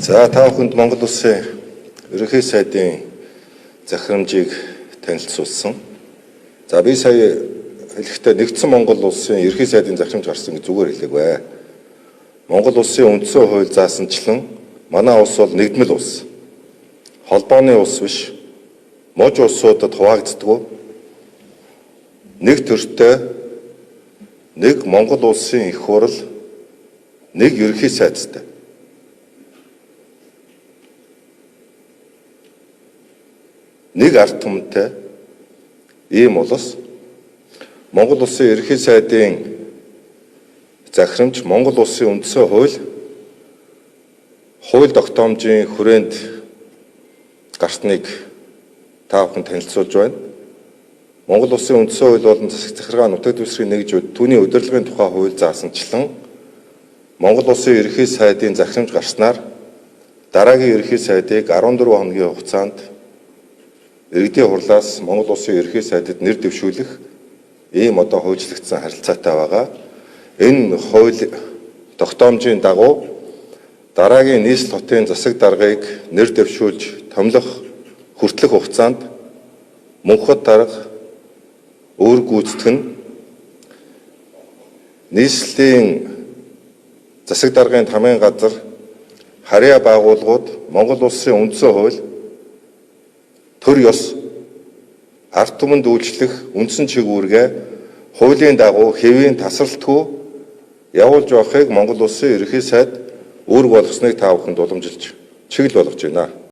За та бүхэнд Монгол Улсын Ерөнхий сайдын захирамжийг танилцуулсан. За би сая хэлэхдээ нэгдсэн Монгол Улсын Ерөнхий сайдын захирамж гарсан гэж зүгээр хэлээгүй. Монгол Улсын үндсэн хууль заасанчлан манай улс бол нэгдмэл улс. Холбооны улс биш. Муж улсуудад хуваагддаггүй. Нэг төртэй нэг Монгол Улсын их хурл, нэг ерөнхий сайдтай. Нэг ард түмэнтэй ийм улс. Монгол Улсын Ерөнхий сайдын захирамж Монгол Улсын үндсэн хууль, хууль тогтоомжийн хүрээнд гарсныг та бүхэн танилцуулж байна. Монгол Улсын үндсэн хууль болон засаг захиргаа нутаг дэвсгэрийн нэгж түүний удирдлагын тухай хууль заасанчлан Монгол Улсын Ерөнхий сайдын захирамж гарснаар дараагийн Ерөнхий сайдыг 14 хоногийн хугацаанд иргэдийн хурлаас Монгол Улсын Ерөнхий сайдад нэр дэвшүүлэх ийм одоо хуульчлагдсан харилцаатай байгаа. Энэ хууль тогтоомжийн дагуу дараагийн нийслэл хотын засаг даргаыг нэр дэвшүүлж томилох хүртэлх хугацаанд Мөнхөд дарга үүрэг гүйцэтгэх нь нийслэлийн засаг даргын тамийн газар харьяа байгууллагууд Монгол Улсын үндсэн хууль, төр ёс, ард түмэнд үйлчлэх үндсэн чиг үүргээ хуулийн дагуу хэвийн тасралтгүй явуулж явахыг Монгол Улсын Ерөнхий сайд үүрэг болгосныг та бүхэнд уламжилж чиглэл болгож байна.